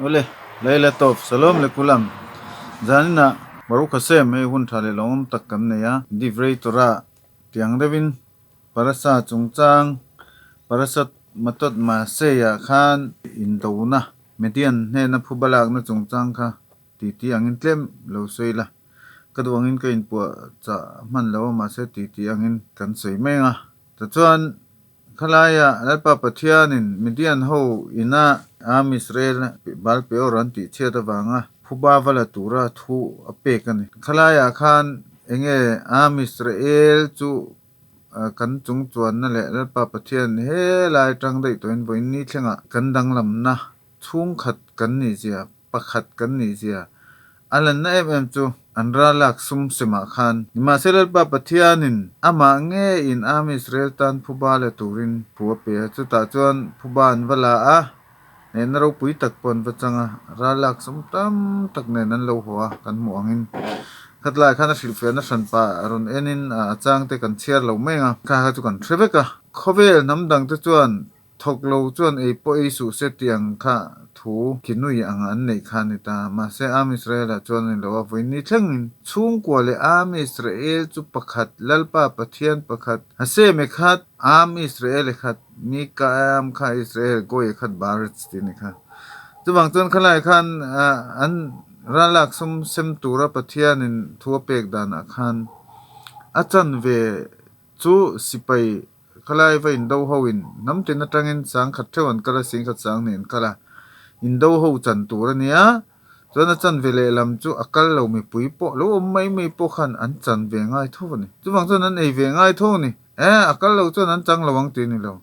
Awle, Laila tawp, Shalom le Kulam. Zaninah Baruch Hashem hei hun tha leh lawmawm tak kan nei a. Divrei Torah tiang deuhin Parasa chungchang Parasat Matot Maaseiah khan indona Median hnena phuba lakna chungchang kha titi angin tlem lo sawi la. Ka duh angin ka inpuah chah hman lo a mahse titi angin kan sawi mai ang a. Tichuan Khalaia Lalpa Pathianin Midian ho ina Am Israel Baal Peor an tih chhiat avanga phuba va la tura thu a pek a ni. Khalaiah khan enge Am Israel chu kan chung chuanna leh Lalpa Pathian helai atang daih tawhin vawiin ni thlengah kan danglamna chhungkhat kan nih zia pakhat kan nih zia a lanna em em chu an ralak sum semah khan. Nimahse Lalpa Pathianin amah ngeiin Am Israel tan phuba la turin thu a pe a, chutah chuan phuba an va la a, hnehna ropui tak pawh an va chang a, ralak sum tam tak nen an lo haw a, kan hmuh angin khatlaiah khan a hrilhfiahna hranpa rawn enin a changte kan chhiar lo mai ang a, kha kha chu kan hre vek a. Khawvel hnam dangte chuan Thawk lo chuan ei pawh ei suh se tih ang kha thu ki nui ang an neih kha a ni ta. Mahse, Am Israel-ah chuan a ni lo a, vawiin thlengin chhungkua leh Am Israel chu pakhat, Lalpa Pathian pakhat, Hashem e khat, Am Israel e khat, Mika Am kha Israel, Goy e khat Baretz tih a ni kha. Chuvang chuan khalai khan an ralak sum sem tura Pathianin thu a pek danah khan a chanve chu sipai Khalai va indo ho in hnam tin atangin sang khat theuh an kal a, sing khat sang hnih an kal a, indo ho chan tur a nia, chuan a chan ve lehlam chu a kal lo mipui pawh lo awm mai mai pawh khan an chan ve ngai tho a ni. Chuvang chuan an ei ve ngai tho a ni. E, a kal lo chuan an chang lo ang tih a ni lo.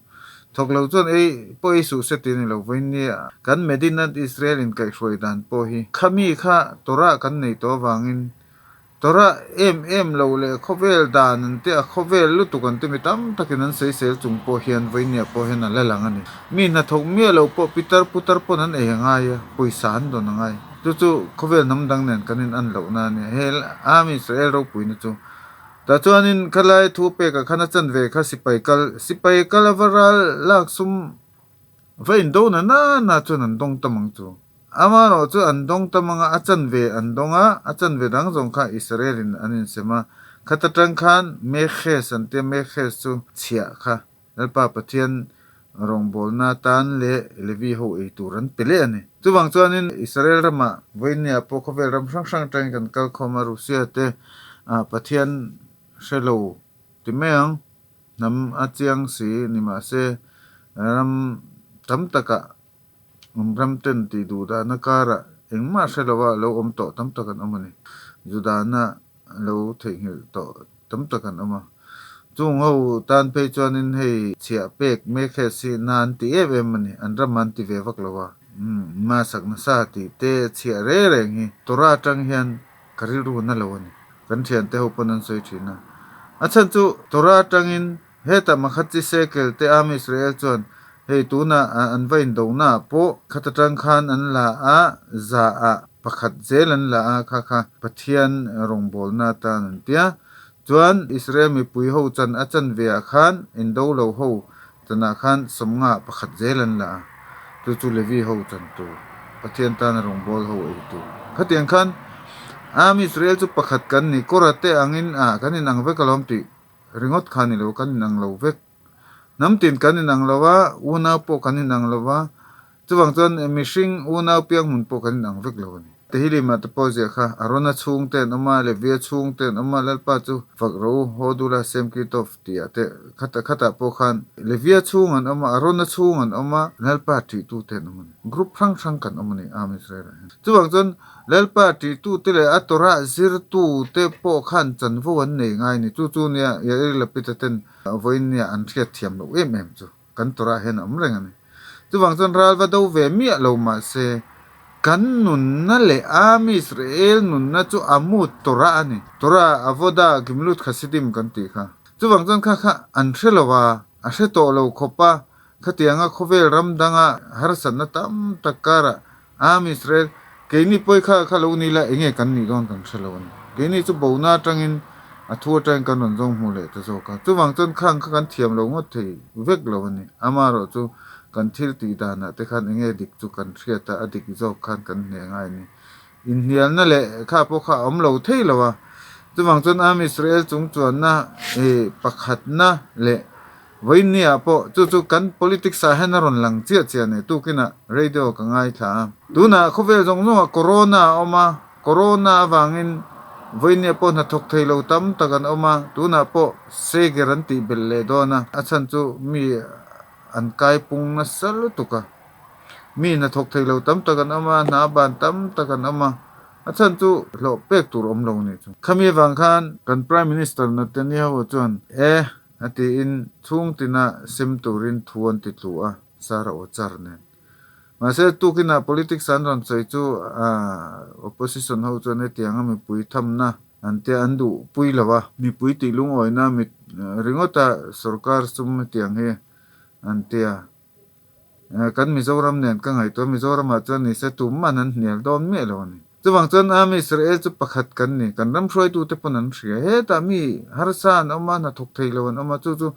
Thawk lo chuan ei pawh ei suh se tih a ni lo. Vawiin kan Medinat Israel inkaihhruai dan pawh hi khami kha Torah kan nei tawh avangin Torah em em lo leh khawvel dan an te a khawvel lutuk an ti mi tam takin an sawisel chung pawh hian vawinia pawh hian a la lang a ni. Mi hnathawk miah lo pawh pitar putar pawn an ei a ngai a, pawisa an dawn a ngai. Chu chu khawvel hnam dang nen kan in an lohna a ni. He Am Israel ropuina chu tah chuanin khalai thu pekah khan a chanve kha sipai kal sipai kal ava ral lak sum Va indo na na na chuan an dawng tam ang chu. Amaherawh chu an dawng tam anga a chanve an dawng a, a chanve dang zawng kha Israel in an insem a. Khat atang khan Mekhes an tia, Mekhes chu chhiah kha Lalpa Pathian rawngbawlna atan leh Levi ho ei tur an pe leh a ni. Chuvang chuanin Israel ramah vawinia pawh khawvel ram hrang hrang atangin kan kal khawm a, Russia te Pathian hre lo ti mai ang. Hnam a chiang si ni mahse ram tam takah awm ram ten tih duh dahna karah engmah hre lova lo awm tawh tam tak an awm a ni. Judahna lo theihnghilh tawh tam tak an awm a. Chung ho tan phei chuanin hei chhiah pek mek he si na an ti em em a ni. An ram an ti ve vak lo a. Umm sak nasa tih te chhiah reng reng hi Torah atang hian Ka rilru na lo a ni. Kan thiante ho pawn an sawi thin a. A chhan chu Torah atangin hetah Makhatchi Shekel te Am Israel chuan hei tunah an va indohna ah pawh khat atang khan an la a, za ah pakhat zel an la a, kha kha Pathian rawngbawlna atan an ti a. Chuan Israel mipui ho chan a chanve ah khan indo lo ho Tunah khan sawmnga pakhat zel an la a, chu chu Levi ho chan tur, Pathian tana rawngbâwl ho ei tur. Khatiang khan Am Israel chu pakhat kan ni, Kora te angin ah kan inang vek alawm tih ringawt kha a ni lo, kan inang lo vek. Hnam tin kan inang lo a, unau pawh kan inang lo va, Chuvang chuan mihring unau piang hmun pawh kan inang vek lo a ni. Tehilima te pawh ziah kha Arona chhung te an awm a, Levia chhung te an awm a, Lalpa chu fak rawh u, Hodula Semkitov tihah te khatah khatah pawh khan Levia chhung an awm a, Arona chhung an awm a, Lalpa ṭihtu te an awm a ni. Group hrang hrang kan awm a ni Am Israel ah hian. Chuvang chuan Lalpa ṭihtu te leh a Torah zirtu te pawh khan chanvo an nei ngai a ni. Chu chu nia Yair Lapid-a ten vawiin nia an hriat thiam loh em em chu. Kan Torah hian a awm reng a ni. Chuvang chuan ral va do ve miah lo mahse, kan nunna leh Am Israel nunna chu a mut Torah a ni. Torah, Avodah, Gimlut Chasidim kan tih kha. Chuvang chuan kha kha an hre lo a, a hre tawh lo khawp a, khatianga khawvel ram danga harsatna tam tak karah Am Israel, keini pawi kha kha lo ni la enge kan nih dawn kan hre lo a ni. Keini chu bona atangin a thu atangin kan rawn zawng hmu leh ta zawk a. Chuvang chuan khang kha kan thiam lo ngawt thei vek lo a ni. Amaherawh chu kan thil tih danah te khan enge dik chu kan hriat a, a dik zawk khan kan hneh ngai a ni. Inhnialna leh kha pawh kha a awm lo thei lo a, chuvang chuan Am Israel chung chuanna pakhatna leh Vawiinniah pawh chu chu kan politics ah hian a rawn lang chiah chiah a ni. Tukinah radio ka ngaithla a. Tunah khawvel zawng zawngah corona a awm a, corona avangin vawiinniah pawh hnathawk thei lo tam tak an awm a, tunah pawh seger an tih belh leh dawn a, a chhan chu mi an kai pung nasa lutuk a. Mi hnathawk thei lo tam tak an awm a, hna ban tam tak an awm a, a chhan chu hlawh pek tur awm lo a nih chu. Khami avang khan kan Prime Minister Netanyahu chuan e A tiin chhung tina sem turin thu an ti tlu a, Sara Ochar nen. Mahse, tukinah politics an rawn sawi chu opposition ho chuan hetianga mipui thamna an tia an duh pui lo a. Mipui tih lungawina mit ringawta sorkar sum hetiang hi an tia. Kan Mizoram nen ka ngaihtuah, Mizoramah chuan nise tumman an hnial dawn miah lo a ni. Chuvang chuan Am Israel chu pakhat kan ni, kan ram hruaitute pawn an hria. Hetah mi harsa an awm a, hnathawk thei lo an awm a, chu chu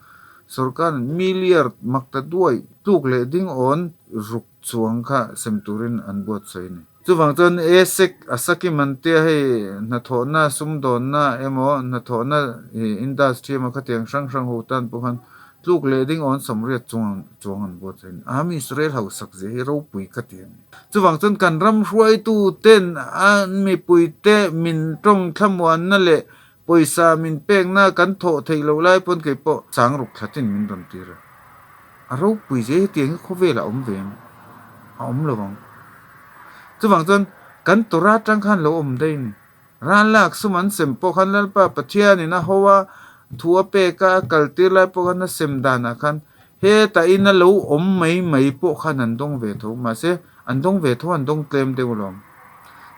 sorkar milliard mak ta duai tluk leh ding awn ruk chuang kha sem turin an buatsawi a ni. Chuvang chuan Esek, Asakim an tia hei hnathawhna, sumdawnna emaw hnathawhna industry emaw khatiang hrang hrang ho tan pawh khan Tluk leh ding awn sawmriat chuang chuang an buat thei. Am Israel hausak zia hi ropui ka ti a ni. Chuvang chuan kan ram hruaitu ten an mipui te min tawng thlamuanna leh pawisa min pekna kan thawh theih loh lai pawn kei pawh chang ruk thlatin min rawn tir a. A ropui zia hi tiang hi khawvel a awm ve ang. A awm lo ang. Chuvang chuan kan Torah atang khan lo awm daih a ni. Ral lak sum an sem pawh khan Lalpa Pathianin a ho a, thu a pek a, a kaltir lai pawh khan a sem danah khan hetah in a lo awm mai mai pawh khan an dawng ve tho. Mahse, an dawng ve tho, an dawng tlem deuh alawm.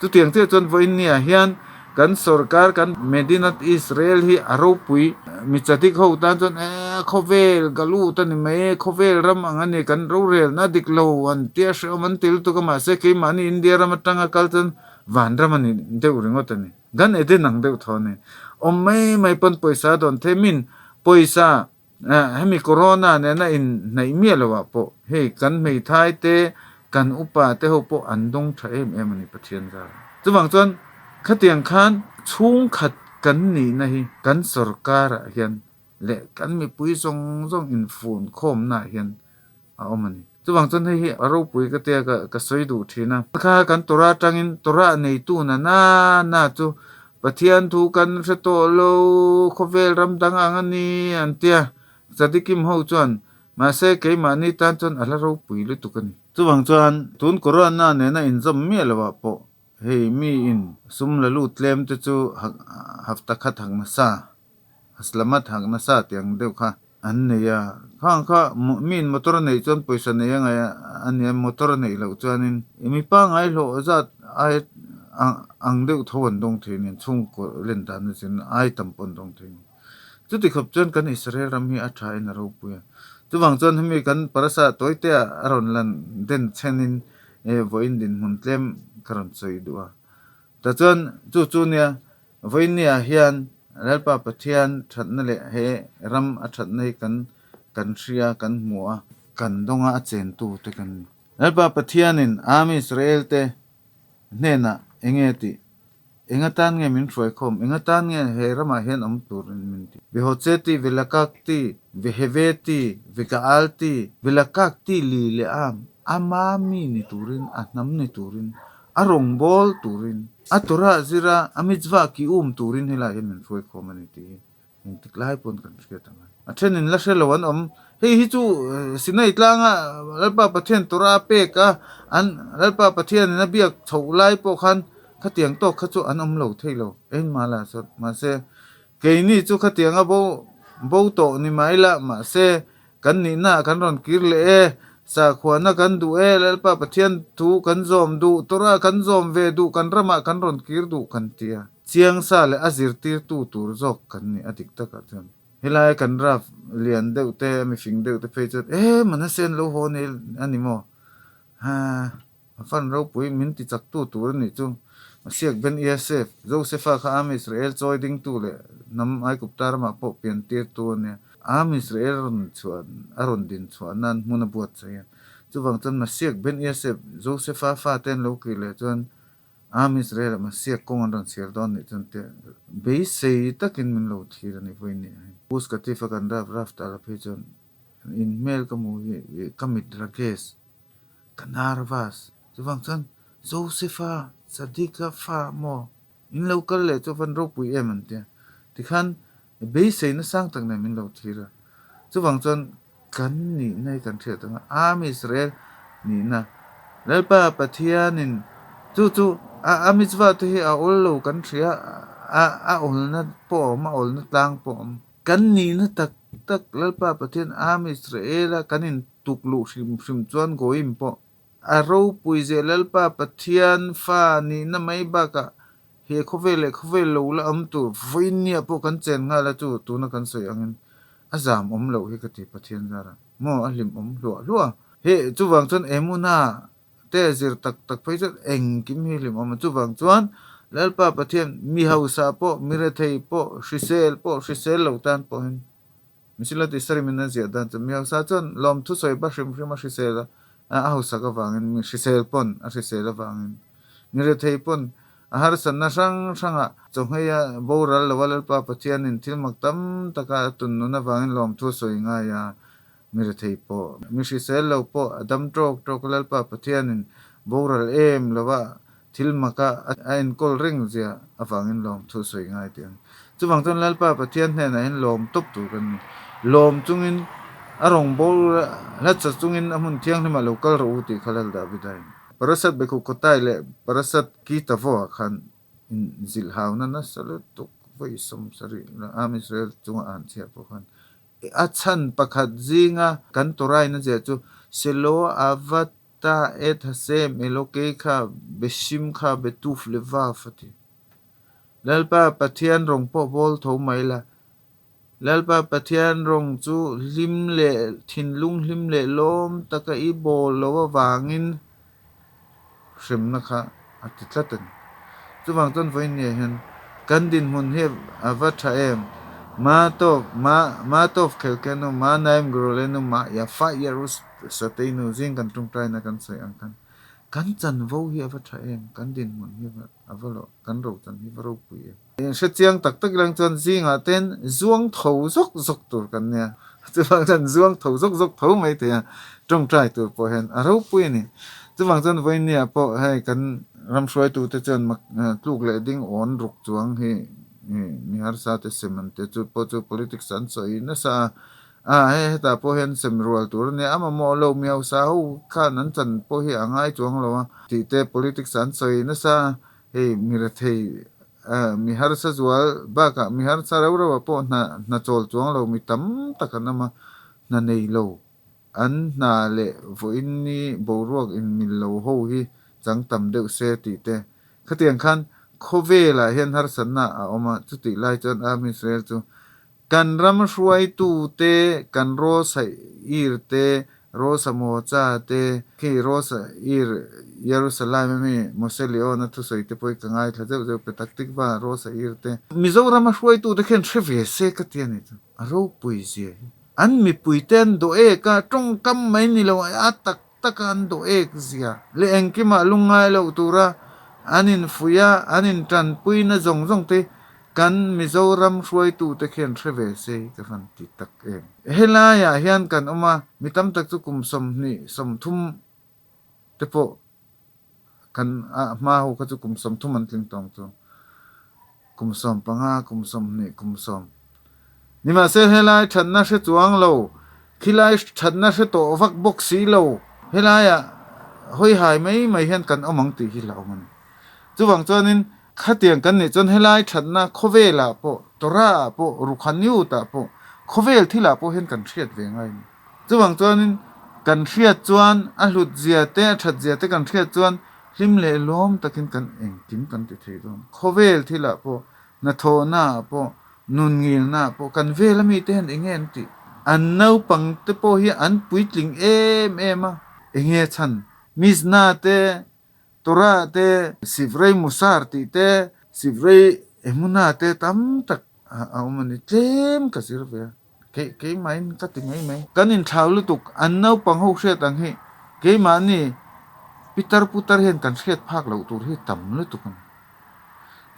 Chutiang chiah chuan vawiinniah hian kan sorkar, kan Medinat Israel hi a ropui mi chatik ho tan chuan eh khawvel galut a ni mai e, khawvel ram ang a ni, kan rorelna dik lo an tia hrehawm an ti lutuk a, mahse keimahni India ram atanga kal chuan Vanram a ni deuh ringawt a ni. Gan Eden ang deuh tho a ni. Awm mai mai pawn pawisa a dawn thei min pawisa hemi corona nena in hnaih miah lo ah pawh hei kan hmeithai te kan upa te ho pawh an dawng tha em em a ni Pathian zar. Chuvang chuan khatiang khan chhungkhat kan nihna hi kan sorkar ah hian leh kan mipui zawng zawng infun khawmna ah hian a awm a ni. Chuvang chuan hei hi a ropui ka tia ka ka sawi duh thin a. Kha kan Torah atangin Torah neitu na na na chu Pathian thu kan hre tawh lo, khawvel ram dang ang a ni an tia. Tzadikim ho chuan mahse keimahni tan chuan a la ropui lutuk a ni. Chuvang chuan tun Corona nena inzawm miah loh ah pawh hei mi in sum la lut tlem te chu hafta khat hak nasa, haslamat hak nasa tiang deuh kha An nei a, khang kha miin motor a neih chuan pawisa nei a ngaih a nia, motor a neih loh chuanin mi pangngai hlawh zat ai ang deuh tho an dawng thei a ni, an chhungkaw len dan a zin ai tam pawh an dawng thei a ni. Chuti khawp chuan kan Israel ram hi a tha in a ropui a, chuvang chuan hemi kan parasa tawite ah a rawn lan den chhenin vawiin dinhmun tlem ka rawn sawi duh a, tah chuan chu chu nia Vawinia hian Lalpa Pathian thatna leh he ram a thatna hi kan kan hria, kan hmu a, kan dawnga a chentu te kan ni. Lalpa Pathianin Am Israel te hnenah enge tih? Eng atan nge min hruaikhawm? Eng atan nge he ramah hian awm turin min tih? Vehawche ti, Velakak ti, Veheve ti, Vegaal ti, Velakak ti li leh am, ama mi ni turin, a hnam ni turin A rawngbâwl turin, a Torah zira a mitzvah ki um turin helai hian min hruai khawm a ni tih hi engtik lai pawn kan hriat ang a. A thenin la hre lo an awm. Hei hi chu Sinai tlanga Lalpa Pathian Torah a pek a, an Lalpa Pathianin a biak chhoh lai pawh khan khatiang tawk kha chu an awm lo thei lo. Engmah la sawt. Mahse, keini chu khatianga bo bo tawh ni mai la, mahse, Kan nihna kan rawn kir leh e, sakhuana kan duh e, Lalpa Pathian thu kan zawm duh, Torah kan zawm ve duh, kan ramah kan rawn kir duh kan ti a. Chiangsa leh a zirtirtu tur zawk kan ni a dik takah chuan. Helai kan raf lian deuh te, mifing deuh te phei chuan, E, Manase an lo haw nei a ni maw? Ha, a fan ropui min ti chaktu tur a nih chu. Masiak Ben Iasef, Josefa kha Am Israel chawi dingtu leh hnam Aigupta ramah pawh pian tirtu a nia. Am Israel rawn chhuah a rawn din chhuah nan hmun a buatsaih a. Chuvang chuan Masiak Ben Iasep, Josefa fate an lo kir leh chuan Am Israel-ah Masiak kawng an rawn chhiar dawn nih chuan teh beisei takin min lo thlir a ni vawi ni a. Gush Katif-a kan rap rap ta la phei chuan in hmel ka hmuh hi ka mit rages, ka nervous. Chuvang chuan Josefa, Tzadika fa maw? In lo kal leh chu van ropui em an tia. Tikhan beiseina sang tak nen min lo thlir a. Chuvang chuan kan nihna hi kan hriat ang a, Am Israel nihna Lalpa Pathianin chu chu a a mitzvah te hi a awl lo kan hria a, a awlna pawh a awm, a awlna tlang pawh a awm. Kan nihna tak tak Lalpa Pathian Am Israel-a kan intuk luh hrim hrim chuan Goyim pawh A ropui zeh Lalpa Pathian fa nihna mai bakah he khawvel leh khawvel lo la awm tur vawiinnia pawh kan chen nghal a chu tuna kan sawi angin a zam awm loh hi ka ti Pathian zara maw a hlim awm hluah hluah a. He chuvang chuan Emuna te zir tak tak phei chuan engkim hi hlim awm a chuvang chuan Lalpa Pathian mi hausa pawh mi rethei pawh hrisel pawh hrisel lo tan pawhin Misila tih sarimin a ziah dan chu mi hausa chuan lawmthu sawi ba hrim hrim a hrisel a, a hausak avangin mi hrisel pawn a hrisel avangin mi rethei pawn a harsatna hrang hrangah chawngheia boral lo a Lalpa Pathianin thil mak tam taka a tun nun avangin lawmthu a sawi ngai a, mi rethei pawh mi hrisel lo pawh a dam tawk tawk a Lalpa Pathianin boral em lo a Thil maka a enkawl reng zia avangin lawmthu sawi ngai tih a ni. Chuvang chuan Lalpa Pathian hnenah hian lawm tawp tur kan ni. Lawm chungin a rawngbâwl hlatsa chungin a hmun thianghlimah lo kal rawh u tih kha Lal Davida in Parasat Bekhukhotai leh Parasat Kitavo-ah khan inzilhauna nasa lutuk vawi 70 Am Israel chunga a han chhiah pawh khan a chhan pakhat zinga kan Torah-in a ziah chu Selo Avad Ta et Hashem Elokei kha Beshim kha Betuf le Vav a ti. Lalpa Pathian rawng pawh bawl tho mai la. Lalpa Pathian rawng chu hlim leh thinlung hlim leh lawm taka i bawl lo avangin hremna kha a ti tlat a ni. Chuvang chuan vawiin nia hian kan dinhmun hi a va tha em? Ma tawk, ma, ma tawp khel kenu, ma naim grolenu, ma yafa yarus sateinu zing kan tawngtaina kan sawi ang khan kan chanvo hi a va tha em? Kan dinhmun hi a va lo, kan rochan hi va ropui em? Hre chiang tak tak ilang chuan zingah ten zuang tho zawk zawk tur kan nia. Chuvang chuan zuang tho zawk zawk tho mai thei a, tawngtai tur pawh hian a ropui a ni. Chuvang chuan vawinia pawh hei kan ram hruaitute chuan tluk leh ding awn ruk chuang hi mi harsa te sem an ti chu pawh chu politics an sawi nasa a, a hei hetah pawh hian sem rual tur a nia, a mamawh lo mi hausa ho khan an chan pawh hi a ngai chuang lo a tih te politics an sawi nasa a, hei mi rethei Mi harsa zual bakah mi harsa reuh reuhah pawh hna hna chawl chuang lo mi tam tak an awm a, hna nei lo an hna leh vawiin ni boruak inmil lo ho hi chang tam deuh se tih te. Khatiang khan khawvelah hian harsatna a awm a, chutih lai chuan Am Israel chu Kan ram hruaitute, kan Rosa ir te, Rosa Mocha te, khi Rosa ir Yerusalaim ami Mose Leona thusawi te pawh hi ka ngaithla zeuh zeuh pe tak tik va, Rosa ir te. Mizoram a hruaitute khian hre ve se ka ti a ni chu. A ropui zia hi. An mipuite an dawh ek a, tawngkam mai ni lo a tak tak a an dawh ek zia. Leh engkimah lungngai loh tura an infuih a, an intanpuina zawng zawng te Kan Mizoram hruaitute khian hre ve se hi ka han ti tak em. Helaiah hian kan awm a, mi tam tak chu kum 20, 30 te pawh kan a hma ho kha chu kum 30 an tling tawng chu. Kum 15, kum 20, kum 10. Nimahse helai thatna hre chuang lo, khilai thatna hre tawh vak bawk si lo, helaiah hawihai mai mai hian kan awm ang tih hi hlauhawm a ni. Chuvang chuanin Khatiang kan nih chuan helai thatna khawvelah pawh, Torah ah pawh, Rukhaniut ah pawh, khawvel thilah pawh hian kan hriat ve ngai a ni. Chuvang chuanin kan hriat chuan a hlut zia te, a that zia te kan hriat chuan hlim leh lawm takin kan engkim kan ti thei dawn. Khawvel thilah pawh, hnathawhna ah pawh, nun ngilna ah pawh kan vel ami te hian enge an tih? An naupang te pawh hi an puitling em em a, enge chhan? Misna te Torah te, Sivrei Musar tih te, Sivrei Emuna te tam tak a awm a ni. Tlem ka zir ve a. Kei keimahin ka ti mai mai. Kan inthlau lutuk, an naupang ho hriat ang hi keimahni pitar putar hian kan hriat phak loh tur hi tam lutuk a ni.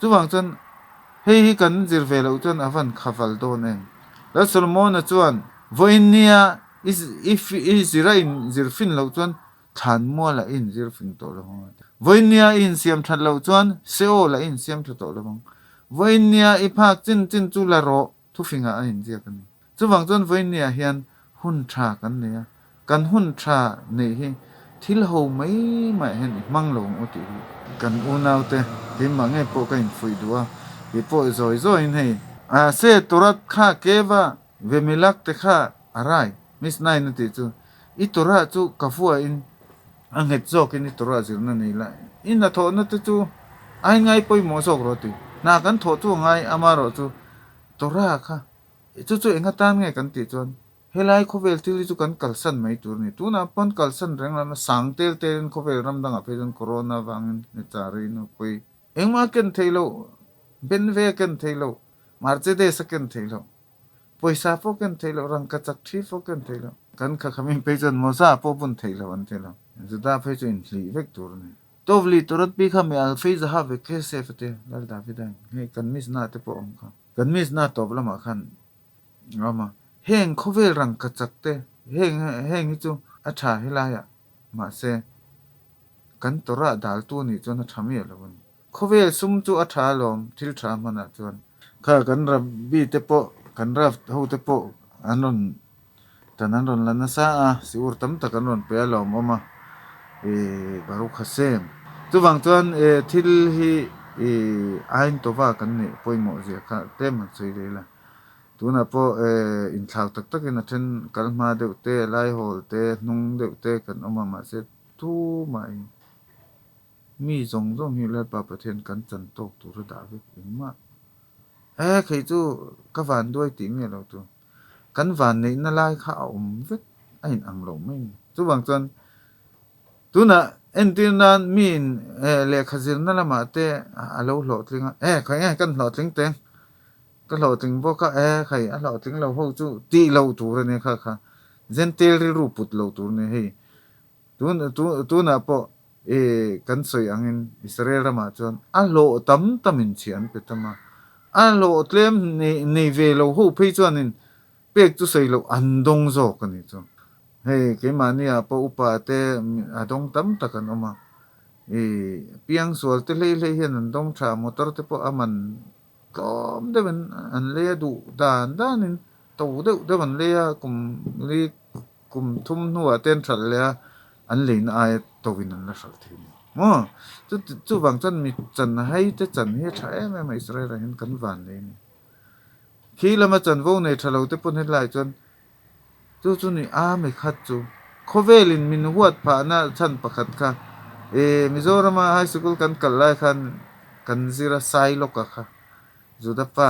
Chuvang chuan hei hi kan zir ve loh chuan a van khaval dawn em? Lal Solomona chuan vawiin nia i i zir a in zir fin loh chuan thlan mual a in zir fing tawh lo ang a ti. Vawiin nia i insiam that loh chuan Seol a insiam tha tawh lo ang. Vawiin nia i phak chin chin chu la rawh Thufingah a inziak a ni. Chuvang chuan vawinia hian hun tha kan nei a, kan hun tha neih hi thil ho mai maiah hian i hmang lo ang u tih hi kan unaute keimah ngei pawh ka infuih duh a, kei pawh zawi zawiin hei a se Torat kha keva vemilak te kha a rai Mishnah-in a tih chu i Torah chu ka vuahin a nghet zawkin i Torah zirna nei la, i hnathawhna te chu ai ngai pawimawh zawk rawh tih. Hna kan thawh chu a ngai amaherawh chu Torah kha chu chu eng atan nge kan tih chuan helai khawvel thil hi chu kan kalsan mai tur a ni. Tunah pawn kalsan reng lama sang tel telin khawvel ram dangah phei chuan corona avangin ni chari in a pawi. Engmah a ken theih loh, Benve a ken theih loh, Mercedes a ken theih loh, pawisa pawh ken theih loh, rangkachak thi pawh ken theih loh. Kan khakhamin phei chuan mawza pawh bun theih loh an ti lo. Juda phei chu inhlih vek tur a ni. Tovli Torat pi kha mi Alfei Zaha ve Kesef a ti a, Lal Davida in hei kan Mishnah te pawh a awm kha. Kan Mishnah tawp lamah khan a awm a, heng khawvel rangkachak te heng heng hi chu a tha helaiah mahse kan Torah daltu nih chuan a tha miah lo a ni. Khawvel sum chu a tha alawm thil tha hmanah chuan. Kha kan Rabbi te pawh kan Rav ho te pawh an rawn Tan an rawn la nasa a, siur tam tak an rawn pe a lawmawm a, ih Baruch Hashem. Chuvang chuan eh thil hi ih Ain Tova kan neih pawimawh zia kha tlem han sawi leh ila. Tunah pawh eh inthlau tak takin a then kal hma deuh te, lai hawl te, hnung deuh te kan awm a, mahse tumah in mi zawng zawng hi Lalpa Pathian kan chan tawk tur a dah vek engmah. Eh kei chu ka van duai tih nge lo tu. Kan vanneihna lai kha a awm vek a in ang lo mai a ni. Chuvang chuan tunah entir nan miin lehkha zirna lamah te a lo hlawhtling a, eh khawi nge kan hlawhtling teng, ka hlawhtling bawk a, eh khawi a hlawhtling lo ho chu tih loh tur a ni kha kha, Zentel rilru put loh tur a ni hei. Tun tunah pawh i kan sawi angin Israel ramah chuan a hlawh tam tam in chhiah an pe tam a, a hlawh tlem nei nei ve lo ho phei chuanin pek chu sawi loh an dawng zawk a nih chu. Hei keimahni ah pawh upa te a dawng tam tak an awm a, i piangsual te hlei hlei hian an dawng tha, motor te pawh a man tlawm deuhin an lei a duh dan danin to deuh deuh an lei a kum li Kum thum hnuah te an hralh leh a, an leina aia tawin an la hralh thei ni. Maw? Chu chuvang chuan mi chan hai te chan hi a tha em em a, Israel ah hian kan van nei a ni. Khi lama chanvo nei tha lo te pawn helaiah chuan chu chu ni a mi khat chu khawvelin min huat phahna chhan pakhat kha e Mizorama high school kan kal lai khan kan zir a Sailawka kha Juda pa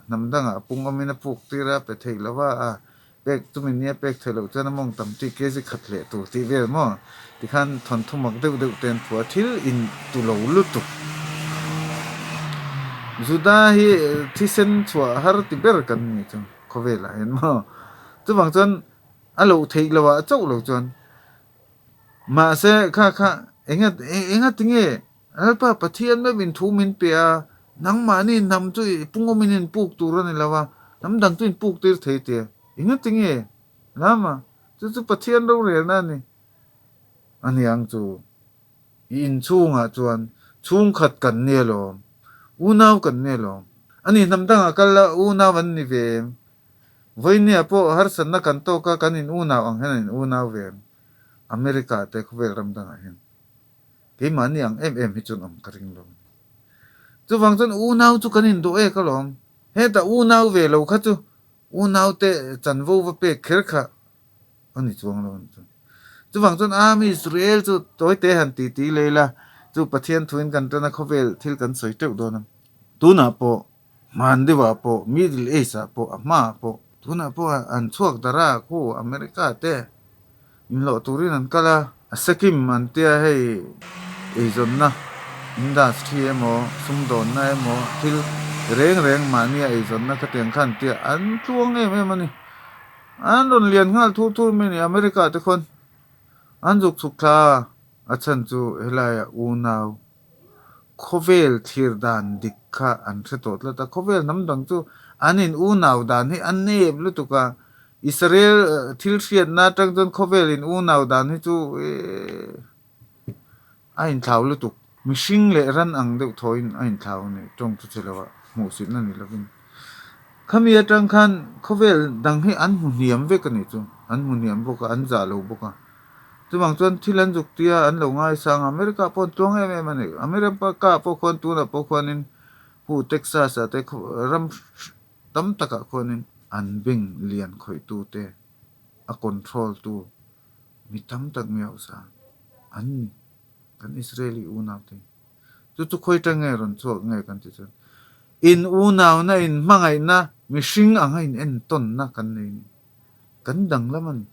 hnam dangah pung awmin a puk tir a pe thei lo va a Pek chu min nia pek theih loh chuan a mawng tam tih kg khat leh tur tih vel maw? Tikhan thawnthu mak deuh deuh te an phuah a, thil in tu lo lutuk. Juda hi thisen chhuah har ti ber kan ni chu khawvelah hian maw? Chuvang chuan a loh theih loh ah chauh lo chuan mahse kha kha enga enga tinge Lalpa Pathian meuh in thu min pe a, nangmahni hnam chu i pungawmin in puk tur a ni lo a, hnam dang chu in puk tir thei tia. Engati nge? Lama, chu chu Pathian rorelna a ni. A ni ang chu. I inchhungah chuan chhungkhat kan ni alawm, unau kan ni alawm. A ni hnam dangah kal la unau an ni ve em? Vawinia pawh harsatna kan tawk a, kan in unau ang hian an in unau ve em? America te khawvel ram dangah hian. Keimahni ang em em hi chuan awm ka ring lo a ni. Chuvang chuan unau chu kan induh ek alawm. Hetah unau ve lo kha chu unaute chanvo va pek kher kha a ni chuang lo a ni chuan. Chuvang chuan Army Israel chu tawite han ti ti lei la, chu Pathian thuin kan tana khawvel thil kan sawi teuh dawn a. Tunah pawh hman deuhah pawh Middle East ah pawh a hmaah pawh tunah pawh an chhuak darh a khu America te inhlawh turin an kal a, a sekim an tia hei eizawnna industry emaw sumdawnna emaw thil reng reng mahnia eizawnna khatiang khan tia an tluang em em a ni. An rawn lian nghal thur thur mai a ni America te khawn an zuk chhuk thla a, a chhan chu helaiah unau khawvel thlir dan dik kha an hre tawh tlat a, khawvel hnam dang chu an in unau dan hi a nep lutuk a, Israel thil hriatna atang chuan khawvel in unau dan hi chu a inthlau lutuk. Mihring leh ran ang deuh thawiin a inthlau a ni, tawng chu che lovah hmuhsitna ni lovin. Khami atang khan khawvel dang hi an hmu hniam vek a nih chu, an hmu hniam bawk a, an zah lo bawk a. Chuvang chuan thil an zuk tia an lo ngaisang a, America pawh an tluang em em a ni. America pawh khuan tunah pawh khuanin hu Texas ah te ram tam takah khuanin an beng lian khawihtu te a control tu mi tam tak mi hausa an ni. Kan Israeli unau te chu chu khawi tang nge rawn chhuak nge kan ti chuan in unauna in hmangaihna mihring anga in entawnna kan nei a ni. Kan danglam a ni.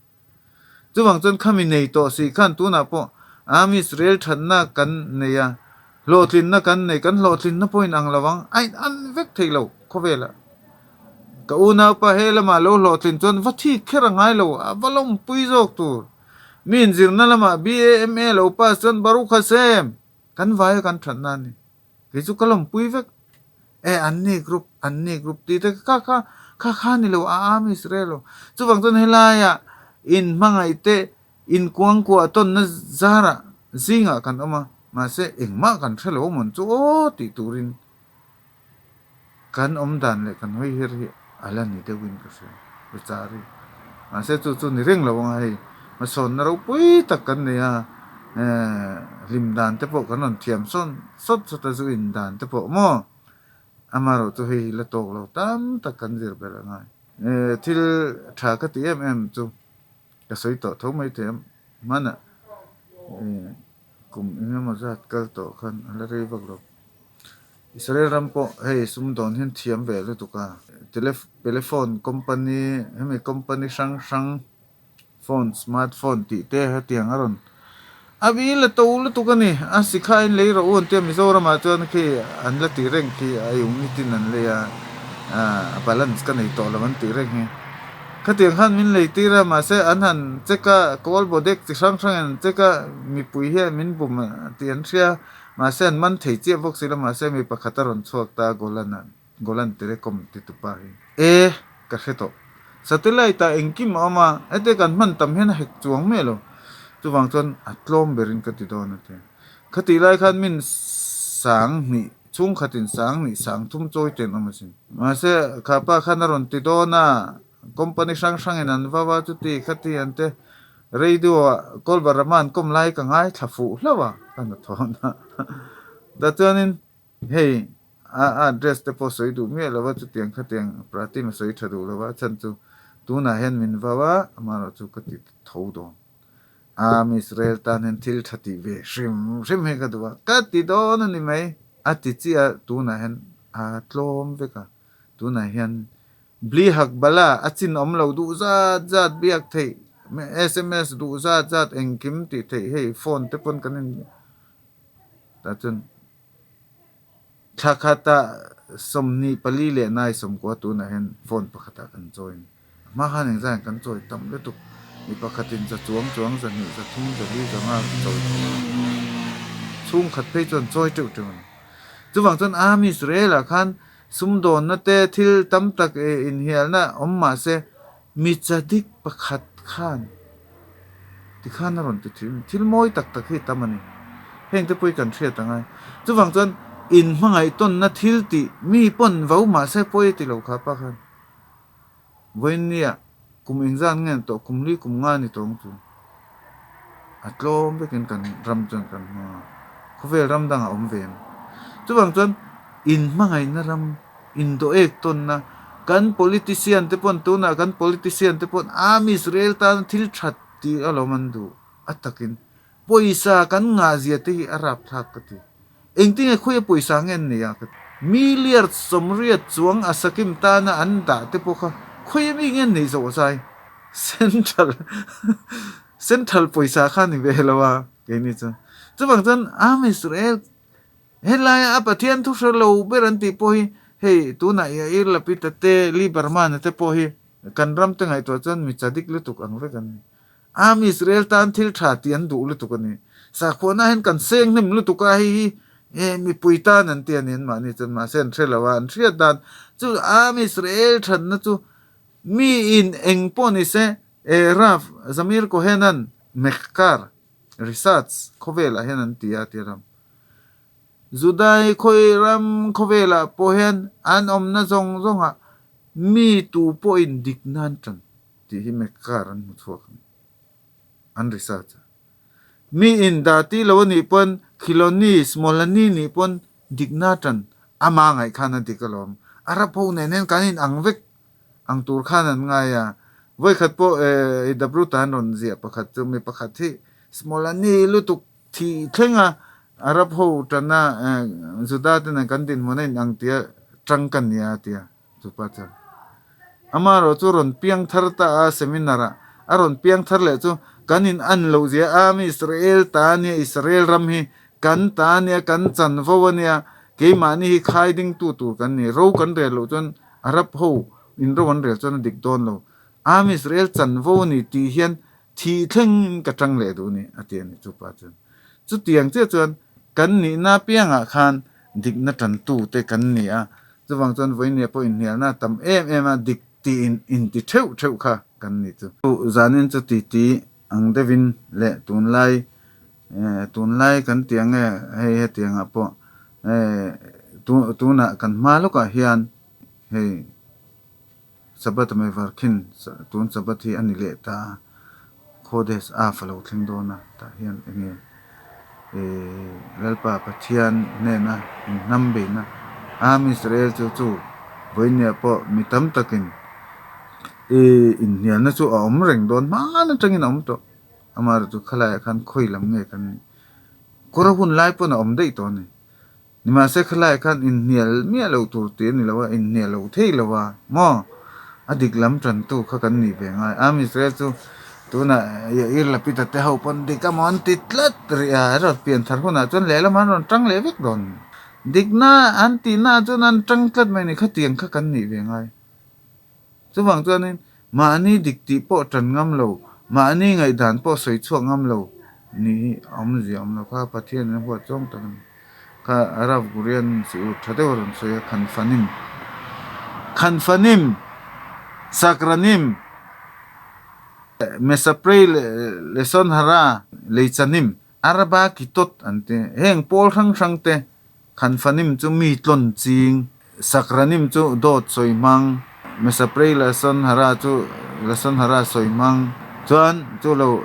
Chuvang chuan khami nei tawh si khan tunah pawh am Israel thatna kan nei a, hlawhtlinna kan nei, kan hlawhtlinna pawh in ang lo ang, a in an vek thei lo khawvelah. Ka unaupa he lamah lo hlawhtlin chuan va thik kher a ngai lo, a va lawmpui zawk tur. Mi inzirna lamah BAMA lo pass chuan Baruch Hashem! Kan vaia kan thatna a ni. Kei chu ka lawmpui vek. E, anni group, anni group tih te kha kha kha kha ni lo, a am Israel lo. Chuvang chuan helaiah in hmangaih te, in kuangkuah tawnna zarah zingah kan awm a, mahse engmah kan hre lo mawn chu aw tih turin Kan awm dan leh kan hawi her hi a la ni deuhin ka hria, Richari. Mahse chu chu ni reng lo anga hei hmasawnna ropui tak kan nei a, hlim dan te pawh kan rawn thiam sawn sawt sawt a, zu in dan te pawh maw? Amaherawh chu hei hi la tawk lo tam tak kan zir ber a ngai. Thil tha ka ti em em chu ka sawi tawh tho mai thei a, hmanah kum engemaw zat kal tawh khan a la rei vak lo. Israel ram pawh hei sumdawn hian thiam ve lutuk a, telephone company hemi company hrang hrang phone smart phone tih te hetiang a rawn a bi la to lutuk a ni a sikha in lei rawh u an tia Mizoram ah chuan khi an la tih reng khi a unit in an lei a a balance ka nei tawh lo an tih reng hi khatiang khan min lei tir a mahse an han check a call bodek chi hrang hrang in an check a mipui hian min bum tih an hria. Mahse an man thei chiah bawk si lo, mahse mi pakhat a rawn chhuak ta Golan ah, Golan Telecom ti tupa hi. E, ka hre tawh. Satellite ah engkim a awm a, hete kan hman tam hian a hek chuang miah lo. Chuvang chuan a tlawm berin ka ti dawn a ti. Khatih lai khan min sang hnih, chhungkhatin sang hnih, sang thum chawi te an awm asin. Mahse kha pa khan a rawn ti dawn a, Company hrang hrangin an vau a, chuti khati an te radio ah Kolbarama an kawm lai ka ngaithla fuh hlauh a, ka hnathawhna ta chuanin hei a address te pawh sawi duh miah lo va, chutiang khatiang Pratim a sawi tha duh lo va, a chhan chu tunah hian min vau a, amaherawh chu ka ti tho dawn. Am Israel tan hian thil tha tih ve hrim hrim hi ka duh a, ka ti dawn a ni mai, a ti chiah a, tunah hian a tlawm vek a, tunah hian Bli hak bala a chin awm lo duh zat zat biak theih, sms duh zat zat engkim tih theih hei phone te pawn kan in tah chuan thla khatah 24 leh nai 90 tunah hian phone pakhatah kan chawi a ni. A hma khan engzah hian kan chawi tam lutuk mi pakhatin za chuang chuang 200 300 400 500 kan chawi thei a, chhungkhat phei chuan chawi teuh teuh a ni. Chuvang chuan Am Israel ah khan Sumdawnna te thil tam tak inhialna awm mah se, mi chadik pakhat khan tikhan a rawn ti thin. Thil mawi tak tak hi tam a ni. Heng te pawh hi kan hriat a ngai. Chuvang chuan inhmangaihtawnna thil tih mi pawn vo mah se pawi a ti lo kha pa khan. Vawiinnia kum engzat nge an tawh, kum li kum nga ni tawng chu a tlawm vekin kan ram chuan kan hmang a, khawvel ram dangah awm ve em? Chuvang chuan inhmangaihna ram, indawhek tawnna, kan politician te pawn tunah kan politician te pawn am Israel tana thil that tih alawm an duh a takin pawisa kan ngahzia te hi a rapthlak ka ti. Engtinge khawi a pawisa nge an nei a ka ti. Milliard 80 chuang a sakim tana an dah te pawh kha khawi ami nge an nei zawh zai? Central Central pawisa kha ni ve lo a keini chu. Chuvang chuan Am Israel helaia a Pathian thu hre lo ber an tih pawh hi. Hei tunah Yair Lapid-a te, Lieberman-a te pawh hi kan ram te ngaihtuah chuan mi chadik lutuk ang vek an ni. Am Israel tan thil tha tih an duh lutuk a ni. Sakhuana hian kan seng hnem lutuk a, hei hi eh mipui tan an ti a ni anmahni chuan mahse an hre lo a, an hriat dan chu Am Israel thatna chu mi in eng pawh ni se eh Rav Zamir Cohen-a'n Mechkar, research, khawvelah hian an ti a ti a ram. Judai khawi ram khawvelah pawh hian an awmna zawng zawngah mi tu pawhin dik nan tan tih hi Mechkar an hmu chhuak a ni. An research a. Mi in dah tih lo a nih pawn Khiloni, Smolani nih pawn dikna tan ama ngaih khan a dik alawm. Arab ho nen hian kan in ang vek ang tur khan an ngai a. Vawikhat pawh eh Dabruta an rawn ziah pakhat chu mi pakhat hi Smolani lutuk thih thleng a Arab ho tana eh Juda te nen kan dinhmun a in ang tia tang ka nia a tia. Chupa chuan amaherawh chu rawn piang thar ta a, seminar ah a rawn piang thar leh chu kan in an loh zia a, mi Israel ta ania, Israel ram hi kan ta ania, kan chanvo ania, keimahni hi khai ding tu tur kan ni, ro kan rel loh chuan Arab ho in ro an rel chuan a dik dawn lo, am Israel chanvo a ni tih hian thih thleng in ka tang leh duh a ni a ti a ni chupa chuan. Chutiang chiah chuan kan nihna piangah khan dikna tantu te kan ni a, Chuvang chuan vawinia pawh inhnialna a tam em em a, dik tih in inti theuh theuh kha kan ni chu. Zanin chu titi ang deuhin leh tunlai tunlai kan ti ang e, hei hetiangah pawh tunah kan hma lawkah hian hei Sabbath mai var khin tun Sabbath hi a ni leh ta a, Khodesh Av a lo thleng dawn a, tah hian eng nge Lalpa Pathian hnena inhnam beihna Am Israel chu chu vawinia pawh mi tam takin inhnialna chu a awm reng dawn hman atangin a awm tawh. Amaherawhchu khalaiah khan khawi lam nge kan nih kawr a hun lai pawn a awm daih tawh a ni. Nimahse khalaiah khan inhnial miah loh tur tih a ni lo a, inhnial lo thei lo a maw? A dik lam tantu kha kan nih ve ngai. Am Israel chu tunah Yair Lapid-a te ho pawn dik amaw an ti tlat rih a, a rawn pian thar hunah chuan lehlam an rawn tang leh vek dawn. Dikna an tihnaah chuan an tang tlat mai ni, khatiang kha kan nih ve ngai. Chuvang chuanin mahni dik tih pawh tan ngam lo, mahni ngaihdan pawh sawi chhuak ngam lo nih hi a awmzia awm lo kha Pathian in a huat zawng tak a ni. Kha Rav Gurian si ur tha deuh a rawn sawi a, Khanfanim, Khanfanim, Sakranim, Mesaprei Lesonhara, Leichanim, Arba Kitot an ti. Heng pawl hrang hrang te Khanfanim chu mi tlawn ching, Sakranim chu dawt sawi hmang, Mesaprei Lasonhara chu Lasonhara sawi hmang, chuan chu lo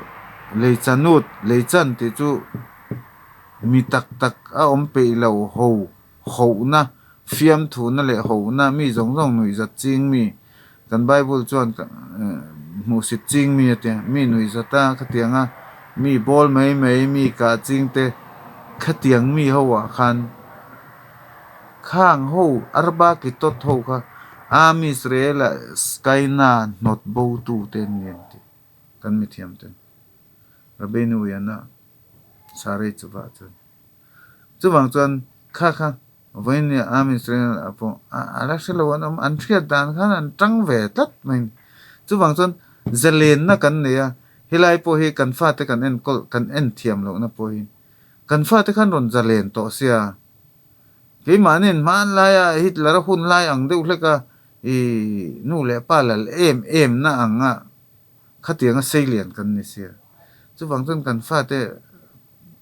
Leichanut, Leichan tih chu mi tak tak a awm peih lo ho, hohna, fiamthuna leh hohna, mi zawng zawng nuihzat ching mi, kan Bible chuan hmuhsit ching mi a tia, mi nuihzat a khatiang a, mi bawl mai mai, mi kah ching te khatiang mi ho ah khan khang ho arba ki tawt ho kha Am Israel ah Skaina hnawt bo tu te an ni an ti kan mithiam ten Rabbeinu Yana Sarei chuvah chuan. Chuvang chuan kha kha vawiin Am Israel ah pawh a la hre lo an awm, an hriat dan khan an tang ve tlat mai a ni. Chuvang chuan zalenna kan nei a, helai pawh hi kan fate kan enkawl kan en thiam lohna pawh hi kan fate khan rawn zalen tawh sia. Keimahni'n hmanlaia Hitler a hun lai ang deuh hlek a i nu leh pa lal em em na ang a khatianga seilian kan ni sia. Chuvang chuan kan fate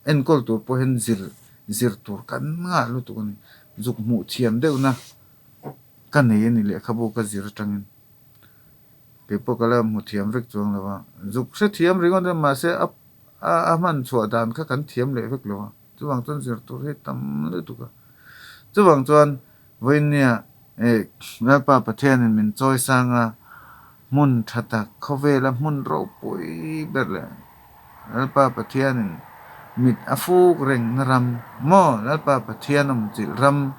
Enkawl tur pawh hian zir zir tur kan ngah lutuk a ni. Zuk hmuh thiam deuhna ka nei a ni lehkhabu ka zir atangin. Kei pawh ka la hmu thiam vek chuang lo a. Zuk hre thiam ringawt a mahse a a hman chhuah dan kha kan thiam leh vek lo a. Chuvang chuan zir tur hi tam lutuk a. Chuvang chuan vawinia eh Lalpa Pathianin min chawi sang a, hmun tha tak khawvela hmun ropui ber leh Lalpa Pathianin mit a fuk reng na ram maw Lalpa Pathian awm chilh ram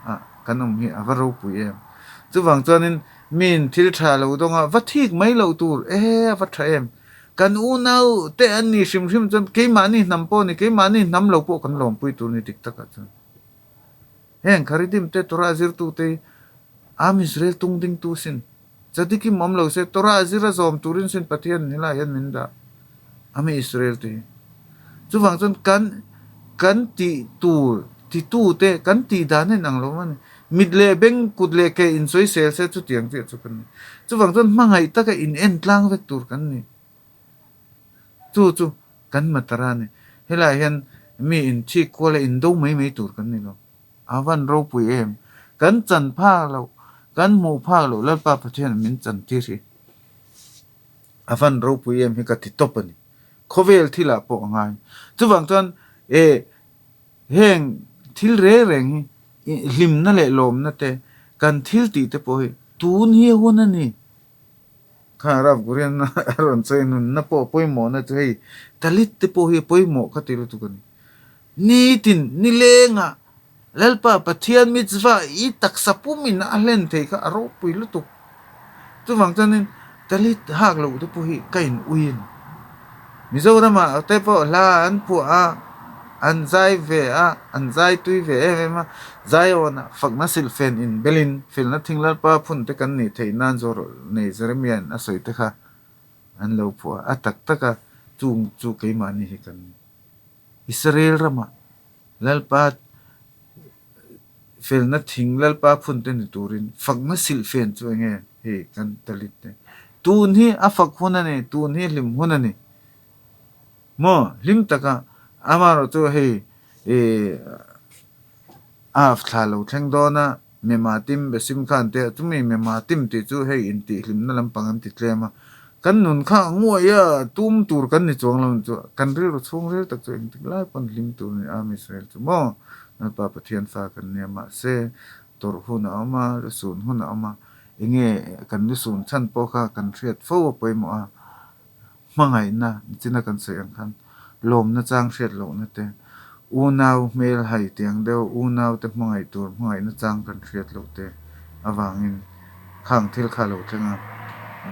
ah kan awm hi a va ropui em. Chuvang chuanin miin thil tha lo dawnga va thik mai loh tur e a va tha em. Kan unau te an ni hrim hrim chuan keimahni hnam pawh a ni, keimahni hnam lo pawh kan lawmpui tur ni dik takah chuan. Heng Kharidim te Torah zirtute hi Am Israel tung ding tu sin. Tzaddikim awm lo se Torah zir a zawm turin sin Pathian helaiah hian min dah. Am Israel te hi. Chuvang chuan kan kan tih tur titu te kan tih dan a inang lo a ni. Mit leh beng kut leh ke insawisel se chutiang chiah chu kan ni. Chuvang chuan hmangaih taka in en tlang vek tur kan ni. Chu chu kan matara a ni. Helaiah hian mi inthik kual a indo mai mai tur kan ni lo. A van ropui em? Kan chan phak loh, kan hmuh phak loh Lalpa Pathian min chan tir hi a van ropui em hi ka ti tawp a ni. Khawvel thilah pawh a ngai. Chuvang chuan e heng thil reng reng hi hlimna leh lawmna te kan thil tih te pawh hi tun hi a hun a ni. Kha Rav Gurian a rawn sawi nunna pawh pawimawhna chu hei talit te pawh hi a pawimawh kha ti lutuk a ni. Nitin nilengah Lalpa Pathian mitzvah i taksa pumin a hlen thei kha a ropui lutuk. Chuvang chuanin talit hak loh te pawh hi ka in ui a ni. Mizoramah te pawh hla an phuah a, an zai ve a, an zai tui ve em em a, Zaiawnah fakna silhfen in belin felna thing Lalpa phun te kan nih theih nan zawrh nei Jeremia'n a sawi te kha an lo phuah a, a tak tak a chung chu keimahni hi kan ni. Israel ramah Lalpa felna thing Lalpa phun te ni turin fakna silhfen chu enge hei kan talit te. Tun hi a fak hun a ni, tun hi hlim hun a ni. Maw hlim taka amaherawh chu hei ih a thla lo thleng dawn a, Mema tim Besim khan te chumi Mema tim tih chu hei intihhlimna lampang an ti tlem a, kan nun kha nguai a tum tur kan ni chuang lo chu kan rilru chhungril tak chu engtik lai pawn hlim tur a ni a Israel chu maw Lalpa Pathian fa kan nia mahse tawrh hun a awm a lusun hun a awm a enge kan lusun chhan pawh kha kan hriat fo a pawimawh a. Hmangaihna nichina kan sawi ang khan lawmna chang hriat lohna te, unau hmel hai tiang deuh unau te hmangaih tur hmangaihna chang kan hriat loh te avangin khang thil kha a lo thleng a.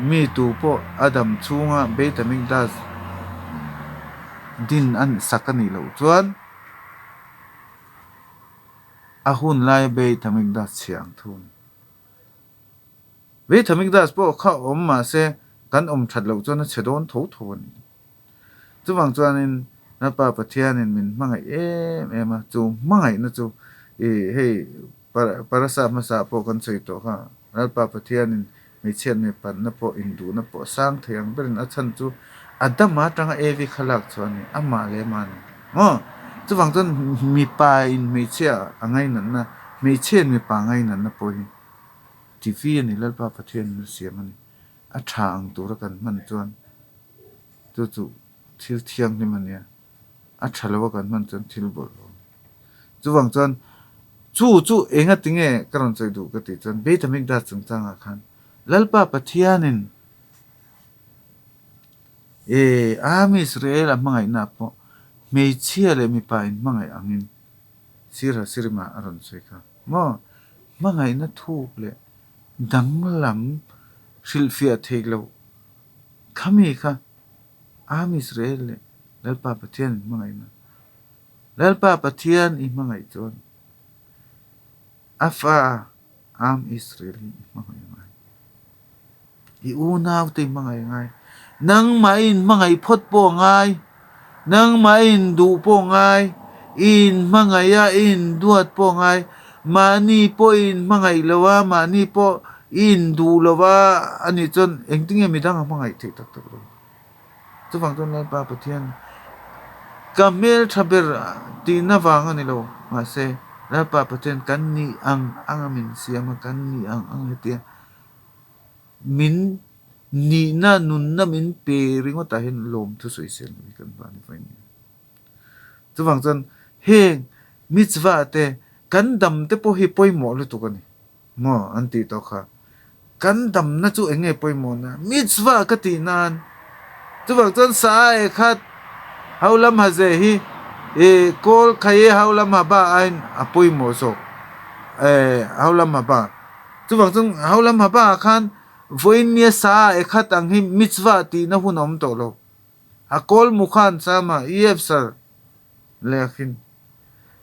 Mi tu pawh a dam chhunga Beit HaMikdash din a sak a nih loh chuan a hun laia Beit HaMikdash chhia ang thu a ni. Beit HaMikdash pawh kha awm mahse kan awm that loh chuan a chhe dawn tho tho a ni. Chuvang chuanin Lalpa Pathianin min hmangaih em em a, chu hmangaihna chu ih hei Parasa hmasa pawh kan sawi tawh kha, Lalpa Pathianin hmeichhiat mipanna pawh induhna pawh sang thei ang berin a chhan chu Adama atanga Evi kha lak chhuah a ni, amah leh amah a ni. Maw? Chuvang chuan mipa in hmeichhia a ngainatna, hmeichhiain mipa a ngainatna pawh hi TV a ni, Lalpa Pathian in a siam a ni. A tha ang tura kan hman chuan chu chu thil thianghlim a nia, a tha lo a kan hman chuan thil bawlhhlawh a ni. Chuvang chuan chu chu enga tinge ka rawn sawi duh ka tih chuan Beit HaMikdash chungchangah khan Lalpa Pathianin e Am Israel a hmangaihna pawh hmeichhia leh mipa in hmangaih angin Sir Hasirima a rawn sawi kha. Maw? Hmangaihna thuk leh danglam hrilhfiah theih loh khami kha Am Israel leh Lalpa Pathian in hmangaihna. Lalpa Pathian i hmangaih chuan a fa Am Israel hi i hmangaih ngai. I unaute i hmangaih ngai. Nangmah i inhmangaih phawt pawh a ngai. Nangmah i induh pawh a ngai. I inhmangaih a, i induat pawh a ngai. Mahni pawh i inhmangaih lo a, mahni pawh i induh lo a, anih chuan engtin nge midang a hmangaih theih tak tak lo. Chuvang chuan Lalpa Pathian ka hmeltha ber tihna vang a ni lo, mahse Lalpa Pathian kan nih ang anga min siam a, kan nih ang ang hetia min nihna nunna min pe ringawtah hian lawmthu sawisel hi kan hman fo a ni. Chuvang chuan heng mitzvah te kan dam te pawh hi pawimawh lutuk a ni. Maw an tih tawh kha. Kan damna chu eng nge pawimawhna? Mitzvah ka tih nan. Chuvang chuan sa e khat ho lam ha ze hi i kawl khai e ho lam ha ba aiin a pawimawh zawk e ho lam ha ba. Chuvang chuan ho lam ha ba ah khan vawiin nia sa e khat ang hi mitzvah tihna hun a awm tawh lo. A kawl mu khan sama EF sir leh a khin.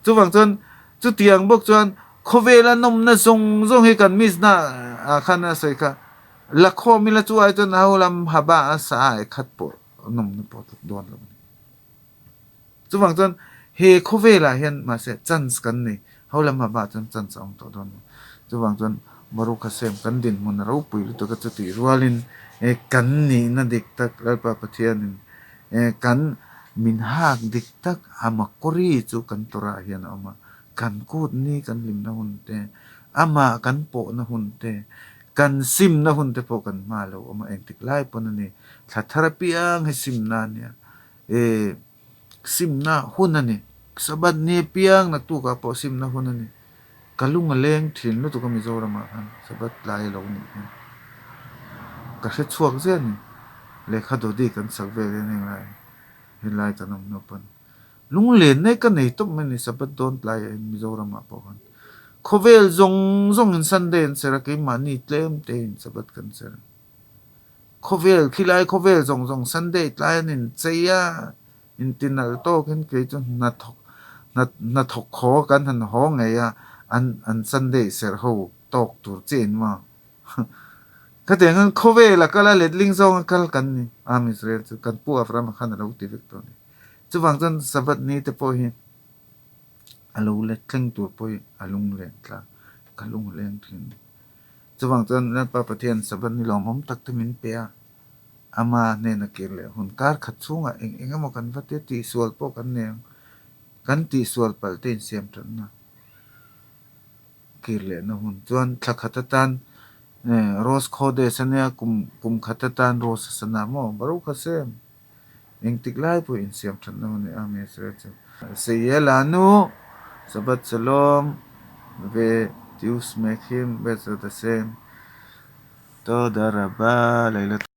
Chuvang chuan chutiang bawk chuan Khawvela nawmna zawng zawng hi kan Mishnah ah khan a sawi kha, la khawm ila chu ai chuan ho lam haba a sa ai khat pawh nawmna pawh tluk dawn lo a ni. Chuvang chuan he khawvelah hian mahse chance kan nei, ho lam haba chuan chance a awm tawh dawn lo. Chuvang chuan Baruch Hashem kan dinhmun a ropui lutuk a chutih rualin kan nihna dik tak Lalpa Pathianin kan min hak dik tak a makawri chu kan Torah hian a awm a, kan kut ni kan hlimna hun te, amah kan pawhna hun te, kan simna hun te pawh kan hma lo awm a, engtik lai pawn a ni. Thla thar apiang hi simna a nia. E simna hun a ni. Sabbath ni apiang naktukah pawh simna hun a ni. Ka lung a leng thin lutuk a Mizoramah khan Sabbath tlai a lo nih hian. Ka hre chhuak zia a ni. Lehkha dawdi kan sak vel hian heng lai helai kan awm hnu pawn lunglen nei ka nei tawp mai a ni Sabbath dawn tlaiah hian Mizoramah pawh khan. Khawvel zawng zawngin Sunday an serh a keimahni tlem tein Sabbath kan serh a. Khawvel khilai khawvel zawng zawng Sunday tlai an inchei a, intinal tawkin kei chu hnathawk hnathawk haw kan han haw ngei a, an an Sunday serh ho tawk tur chiah in maw. Khatiang hian khawvel a kal a letling zawng a kal kan ni Am Israel chu kan pu Abraham khan a lo ti vek tawh a ni. Chuvang chuan Sabbath ni te pawh hi a lo let thleng tur pawh hi a lunglen tla ka lungleng thin. Chuvang chuan Lalpa Pathian Sabbath ni lawmawm tak te min pe a, ama hnena kir leh hun kar khat chhungah eng eng emaw kan va tia tihsual pawh kan nei ang, kan tihsual palh te insiam thatna kir lehna hun chuan thla khat atan Rose Khodesh ania kum kum khat atan Rose a sana maw Baruch Hashem engtik lai pawh insiam thatna hun a ni a Israel chu. Seyelanu Shabbat Shalom ve Tius Mekhim Be'ezrat Hashem Toda Rabba Layla.